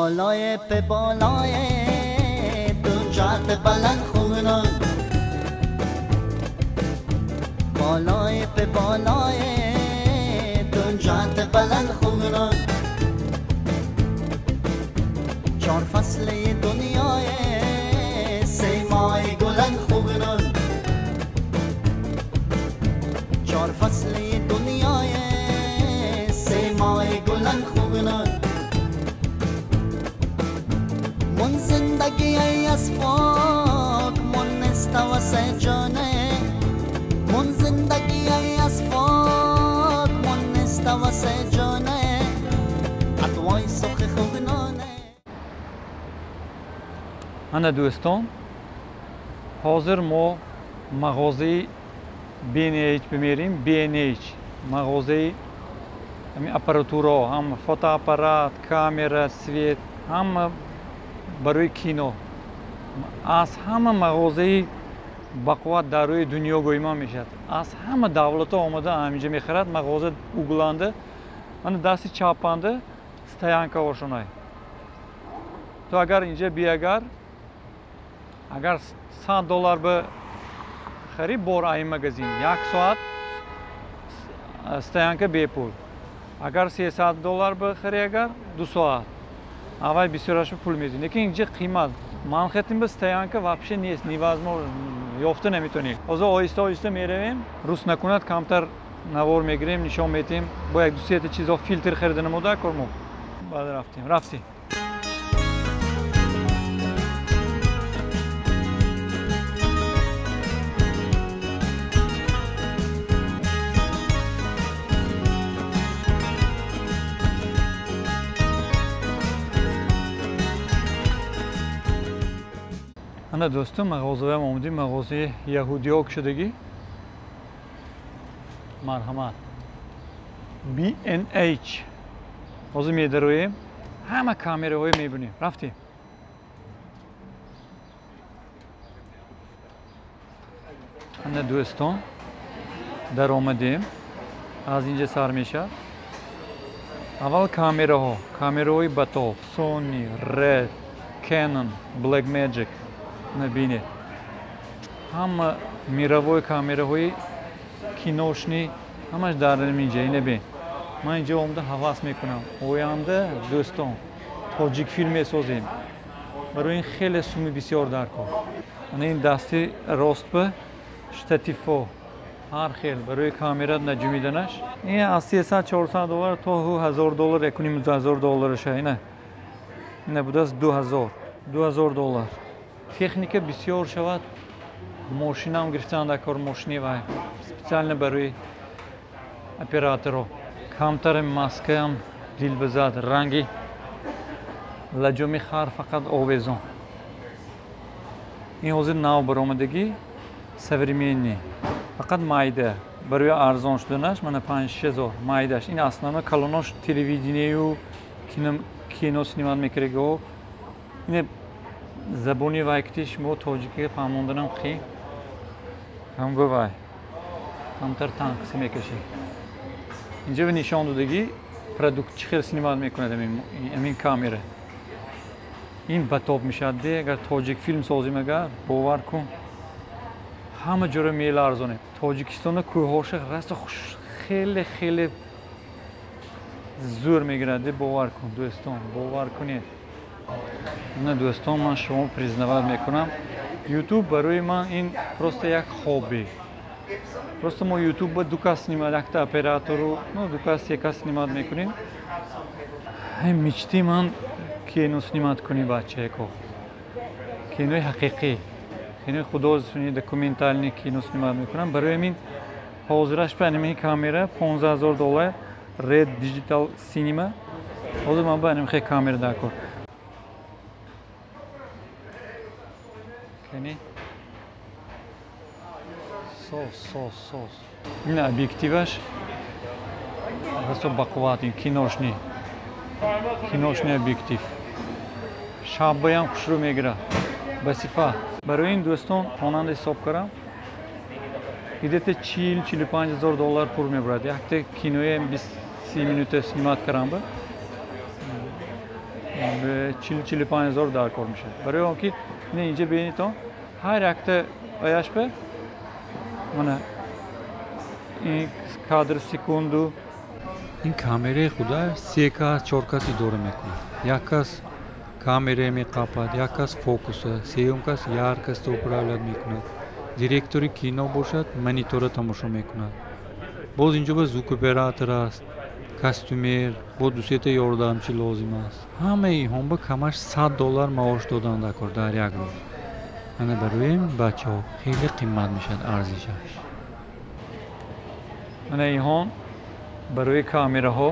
بالای په بالای دنجات بلند خونان بالای په بالای دنجات بلند خونان چهار فصل دنیای سیمای گلند خونان چهار فصل دنیای سیمای گلند خونان من زندگی ای از فاک من استوس جانه من زندگی ای از فاک من استوس جانه اتوای سخ خوبنانه. Ана дӯстон, ҳозир мо мағозаи B&H бимерем. B&H мағозаи ҳамин аппаратураҳо, ҳама фотоаппарат, камера, свет, ҳама барои кино. Аз ҳама мағозаи бақувват дар рӯи дунё гӯймон мешавад. Аз ҳама давлатҳо омада ҳаминҷа мехарад. Мағоза угланда, ана дасти чапанда стоянка ошонай. То агар инҷа биягар, агар $100 ба харӣ бор ай магазин, як соат стоянка бепул. Агар $300 ба харӣ, агар 2 соат. Аввал бисёраш пул медиҳӣ. Лекин инҷа қимат. Манхэттен ба стоянка вообще нест, невозможно, ёфта наметавонӣ. Ҳозир оҳиста оҳиста меравем, рӯз накунад камтар навор мегирем, нишон медиҳем. Бо як ду сета чизо филтр харида намуда кор мо. Баъд рафтем, рафтем. Ана дӯстон, мағозаам омадем, мағозаи яҳудиҳо кушодагӣ. Марҳамат. B&H. Ҳозир медароем, ҳама камераҳое мебинем. Рафтем. Ана дӯстон, даромадем. Аз инҷа сар мешавад. Аввал камераҳо, камераҳои батол, Sony, Red, Canon, Blackmagic. Набинед, ҳама мировой камераҳои киношни ҳамаш дар инҷа. Ина бин, ман инҷа омада ҳавас мекунам. Оянда дӯстон тоҷик филм месозем. Барои ин хеле суми бисёр дар кор. Ана ин дасти рост ба штативҳо ҳар хел барои камера наҷумиданаш. Ин аз $300-400 то $1000, $1500 ина. Ина будааст 2000, $2000. Техника бисёр шавад, мошинам гирифтан дар кор, мошини вай специально барои операторо. Камтари маскаам дил бизад, ранги лаҷоми хар фақат овезон. Ин ҳозир нав баромадагӣ, современный, фақат майда барои арзон шуданаш мана 5-6 ҳазор майдаш. Ин основно калонош телевидению кино снимат мекардаго. Ин забони вай кити шумо тоҷикига фаҳмонданам қиин. Ҳамго вай камтар танқисӣ мекашӣ. Инҷа ба нишон додагӣ продукт чӣ хел снимат мекунад ҳамин камера. Ин батоб мешавад де, агар тоҷик филм созим, агар бовар кун, ҳама ҷоро меларзонем. Тоҷикистона кӯҳҳоша раста хеле хеле зӯр мегирад де, бовар кун дӯстон, бовар кунед. На дӯстон, ман шумо признават мекунам, YouTube барои ман ин просто як хобби. Просто мо YouTube ба ду кас снимат, якта оператору, ну ду кас, се кас снимат мекунем. Ҳай мечти ман кино снимат кунӣ бачаеко. Кинои ҳақиқӣ, кинои художественный, документальный кино снимат мекунам. Барои ҳамин ҳозираш ба анимаи камера $15,000 Red Digital Cinema. Ҳозир ман ба анимаи камера дар кор. Сос, сос, сос. Ин объективаш расо бақувват, ин киношни. Киношни объектив. Шаббаям хушрӯ мегирад. Ба сифат. Барои ин дӯстон хонанда ҳисоб кардам. Где-то 40-45 ҳазор доллар пул мебарад. Якта кинои 20-30 минута снимат кардам ба. 40-45 ҳазор дар кор мешавад. Барои он ки инҷа бинитон ҳар якта ояшпа мана ин кадр секунду ин камераи худа се кас, чор кас идора мекунад. Як кас камера меқапад, як кас фокуса, сеюм кас яркость управлять мекунад. Директори кино бошад, монитора тамошо мекунад. Боз инҷо ба звукоператор аст, костюмер, бо дусета ёрдамчи лозим аст. Ҳамаи инҳо ба камаш $100 маош додан даркор дар як рӯз. Ана барои бачаҳо хеле қимат мешавад арзишаш. Ана инҳо барои камераҳо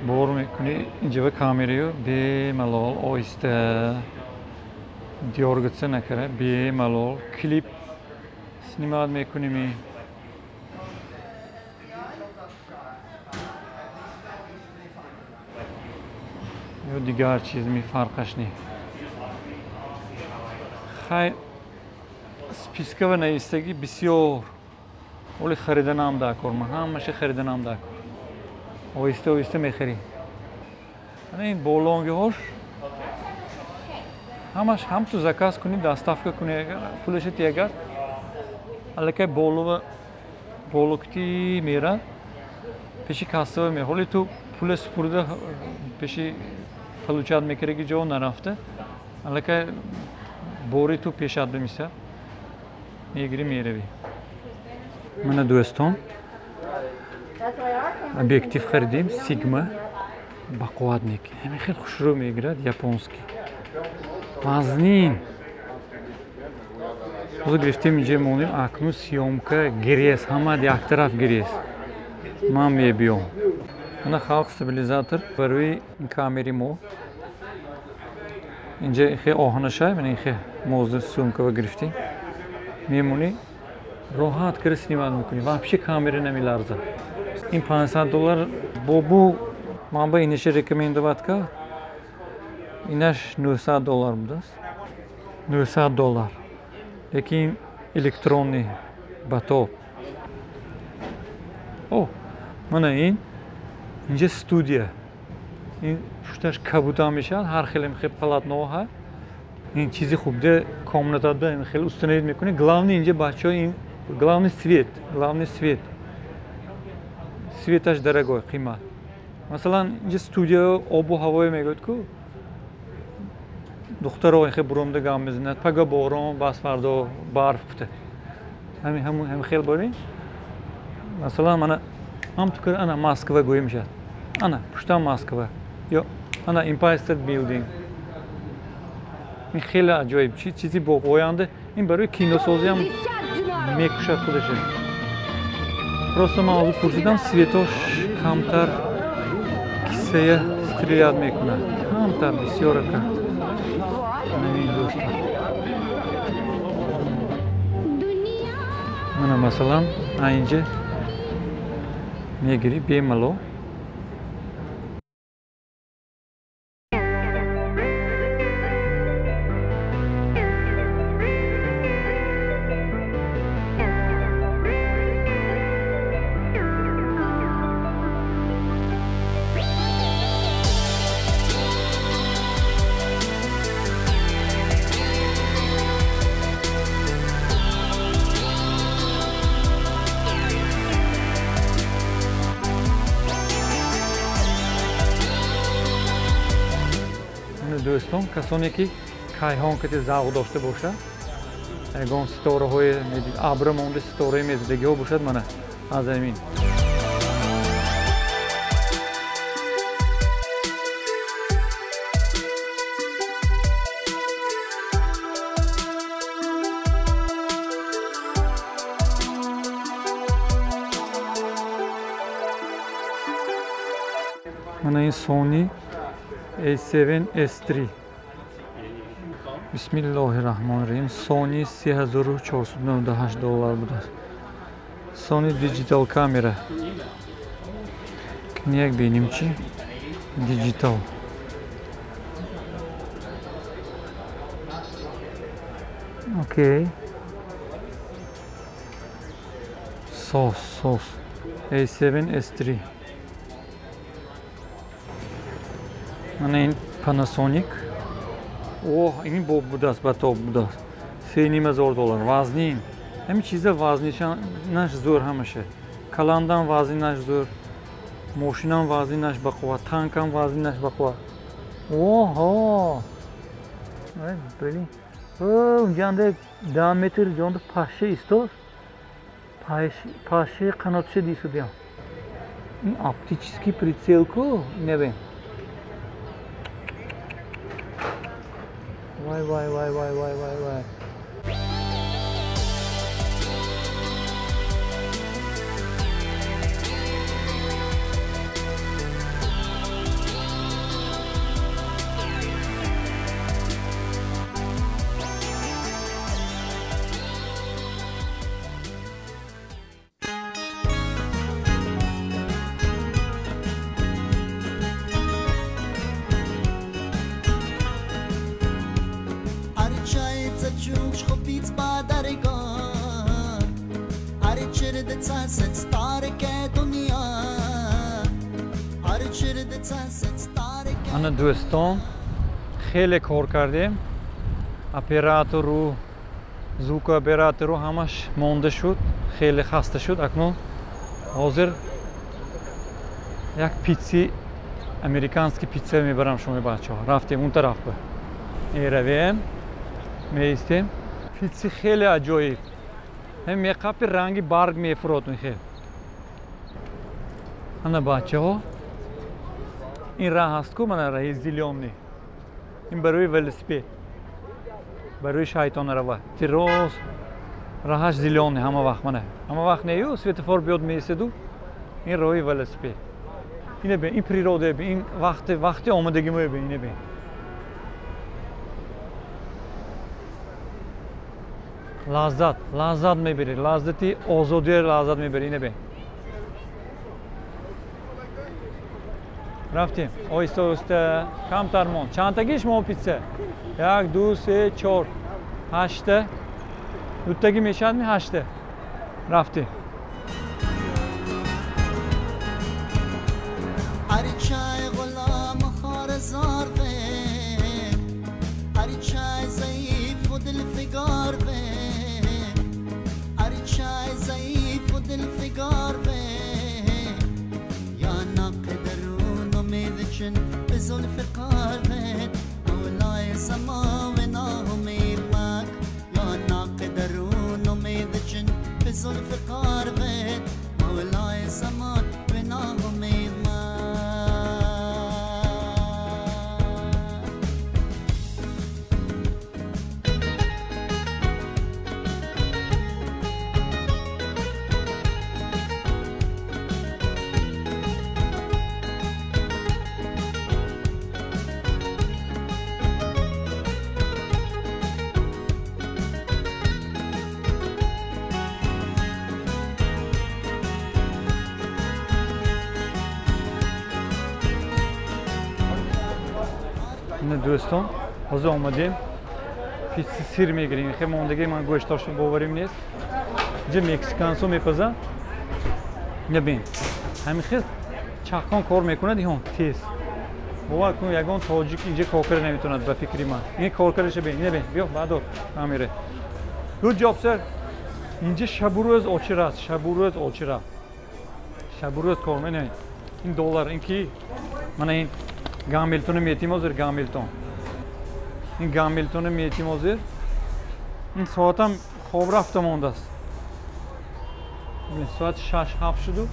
бор мекунӣ инҷа ба камераю бемалол оҳиста дёргаться накара, бемалол клип снимать мекунем. Ё дигар чиз ми фарқаш не. Хай спискава навистагӣ бисёр, оли хариданам даркор, ман ҳамаша хариданам даркор. Оҳиста оҳиста мехарӣ. Ана ин болонгиҳош ҳамаш ҳам ту заказ кунӣ, доставка кунӣ, агар пулаша ти агар аллакай болова болокти мерад пеши кассава ме. Ҳоли ту пула супурда пеши получать мекардаги ҷо нарафта, аллакай бори ту пешат бимиса, мегирӣ меравӣ. Мана дӯстон, объектив харидем, Сигма бақувватник, ҳамин хел хушрӯ мегирад, японский, вазнин. Ҳозир гирифтем инҷа монем, акнун съёмка гирес, ҳама яктараф гирес. Ман мебиём. Ана халқ стабилизатор барои камери мо. Инҷа хе оҳанашай, мана хе мозир съёмкава гирифтем. Мемонӣ роҳат кира снимать мекунӣ, вообще камера намеларзад. Ин $500 бобу ман ба инаша рекомендовать кард. Инаш $900 будааст. $900. Лекин электронный батоб. О, мана ин инҷа студия. Ин пушташ кабута мешавад, ҳар хеле хел полотноҳа. Ин чизи хубда комнатада ин хеле установить мекунӣ. Главный инҷа бачаҳо ин главный свет, главный свет. Светаш дорогой, қимат. Масалан, инҷа студия обу ҳавое мегӯяд ку духтаро хел буромда гам мезанад, пага борон, бас фардо барф гуфта. Ҳамин хел борин. Масалан, мана ҳам ту ана Москва гӯя мешавад. Ана пуштам Москва ё ана Empire State Building. Ин хеле аҷоиб чизи бо оянда. Ин барои киносозиам мекушад худаша. Просто ман ҳозир пурсидам, светош камтар кисая стрелять мекунад, камтар, бисёрака. Мана масалан инҷа мегирӣ бемало. Дӯстон, касоне ки кайҳон кати завқ дошта бошад, ягон ситораҳои абра монда ситораи мезадагиҳо бошад, мана аз ҳамин. Мана ин Sony A7 S3. Бисмиллоҳир-раҳмонир-раҳим. Sony $3498 будааст. Sony digital камера. Книг бинем чи? Digital. Окей. Сос, сос. A7 S3. Мана ин Panasonic. Оҳ, ин боб будааст, ба тоб будааст. 3,5 ҳазор доллар. Вазнин. Ҳамин чиза вазнишанаш зӯр ҳамаша. Каландам вазнинаш зӯр. Мошинам вазнинаш бақувват, танкам вазнинаш бақувват. Оҳо! Блин. Унҷанда 10 метр ҷонда пашша истод. Пашшаи қанотша дисудиям. Ин оптический прицел ку, небин. Вай, вай, вай, вай, вай, вай, вай. Ана дӯстон, хеле кор кардем. Оператору, звукооператору ҳамаш монда шуд, хеле хаста шуд. Акнун ҳозир як питси, американский питса мебарам шумо бачаҳо. Рафтем он тараф ба. Меравем, меистем. Питси хеле аҷоиб. Ҳам меқапи ранги барг мефурод мехел. Ана бачаҳо, ин раҳ ҳаст ку, мана раҳи зелёный. Ин барои велосипед, барои шайтонарава. Тироз раҳаш зелёный ҳама вақт, мана. Ҳама вақт нею, светофор биёд меистеду. Ин роҳи велосипед. Ина бин, ин природа бин, ин вақти омадагимо бин, ина бин. Лаззат, лаззат мебири, лаззати озодиро лаззат мебири, ина бин. Рафтем. Оҳиста оҳиста, камтар монд. Чандтагиш мо питса? 1, 2, 3, 4, 8. Дутаги мешавад ми 8. Рафтем. Дӯстон, ҳозир омадем, питси сир мегирем. Хе мондаги ман гӯштошро боварим нест. Инҷа мексикансо мепазанд. Набин, ҳамин хел чаққон кор мекунад, иҳон тез. Бовар кун, ягон тоҷик инҷа кор карда наметавонад, ба фикри ман. Ин кор кардаша бин, ина бин, биё баъдо камера. Good job, sir. Инҷа шабу рӯз очир аст, шабу рӯз очир аст. Шабу рӯз кор мекунад. Ин доллар, ин ки мана ин Гамилтону метим ҳозир, Гамилтон. Ин Гамилтону метим ҳозир. Ин соатам хоб рафта мондааст. Соат 6-7 шуду.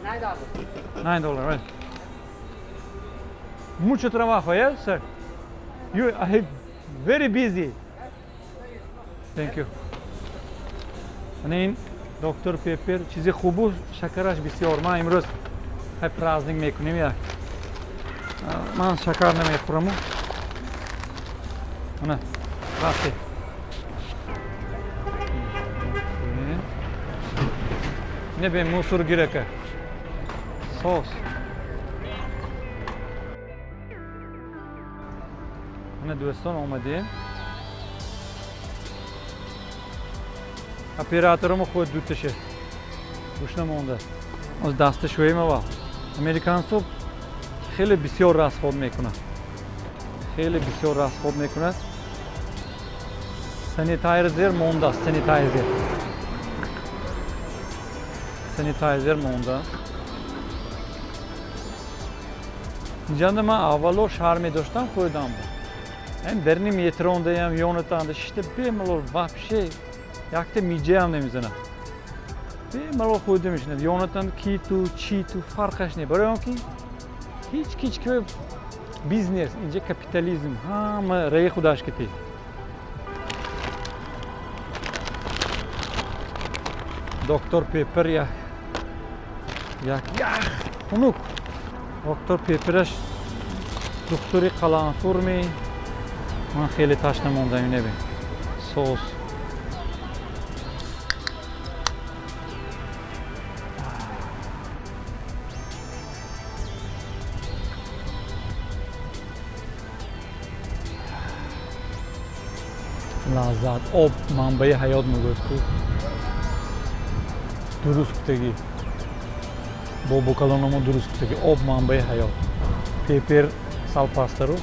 $9. $9, right. Mucho trabajo, yes, sir? You are very busy. Thank you. Ин Доктор Пеппер чизи хубу, шакараш бисёр. Ман имрӯз хай праздник мекунем як. Ман шакар намехӯраму. Ана, рафтем. Ина бе мусор гирака. Сос. Ана дӯстон омадем. Операторимо худ дуташе. Гӯшна монда. Оз даста шӯем аввал. Американцо хеле бисёр расход мекунад. Хеле бисёр расход мекунад. Sanitizer мондааст, sanitizer. Sanitizer мондааст. Инҷанда ман аввало шар медоштам, хӯрдам буд. Ҳам дарни метрондаям, ёнатанда шишта бемалол вообще якта миҷаам намезанад. Бемалол хӯрда мешинад. Ёнатанда ки ту, чи ту фарқаш не. Барои он ки ҳеҷ ки ҳеҷ ки бизнес, инҷа капитализм, ҳама раи худаш кити. Доктор Пеппер як як ях хунук. Доктор Пеппераш духтури қаламфурми. Ман хеле ташна мондам, инебе. Сос. Лаззат. Об манбаи ҳаёт мегӯяд ку. Дуруст гуфтагӣ. Бобокалономо дуруст гуфтагӣ. Об манбаи ҳаёт. Пеппер сал пастару.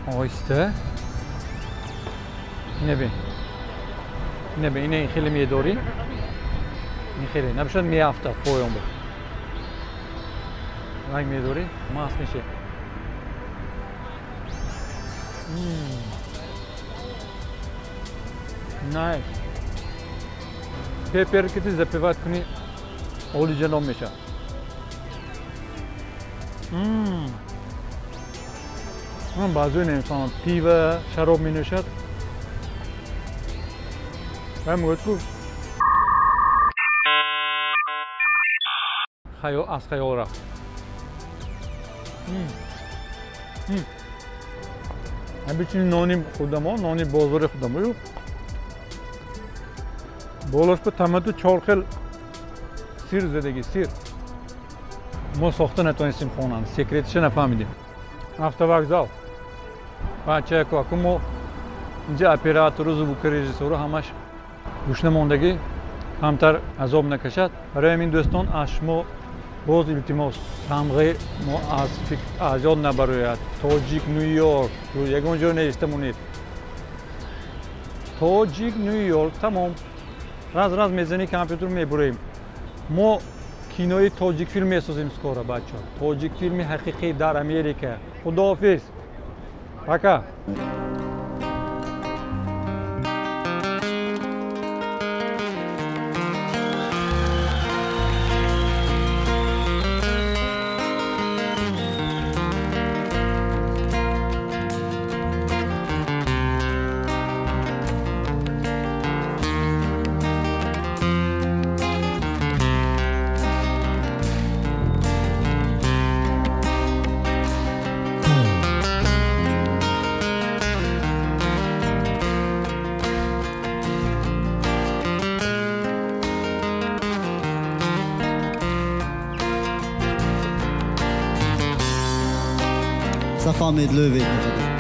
Оҳиста. Ине бин. Ине бин, ине ин хеле медорӣ. Ин хеле. Набошад меафтад поён бо. Ранг медорӣ, маст мешавӣ. Найс. Пеппер ки ти запивать кунӣ, олиҷаноб мешавад. Ман баъзеҳо намефаҳмам, пиво, шароб менӯшад. Вай мегӯяд ку аз хаёл рафт. Ҳамчунин нони худамо, нони бозори худамо. Болош ба томату чор хел сир задагӣ, сир. Мо сохта натонистем хонанд, секретиша нафаҳмидем. Автовокзал. Бачаяко, аку мо инҷа оператору, звукорежиссёру ҳамаш гӯшна мондагӣ, камтар азоб накашад. Барои ҳамин дӯстон, аз шумо боз илтимос, тамғаи мо аз ёд набарояд. Тоҷик Ню-Йорк, ягон ҷо навишта монед. Тоҷик Ню-Йорк, тамом. Раз-раз мезанӣ компютер мебурем. Мо кинои тоҷикфилм месозем скоро, бачаҳо. Тоҷикфилми ҳақиқӣ дар Америка. Худоҳофиз. Пока. Сафа медлӯвед.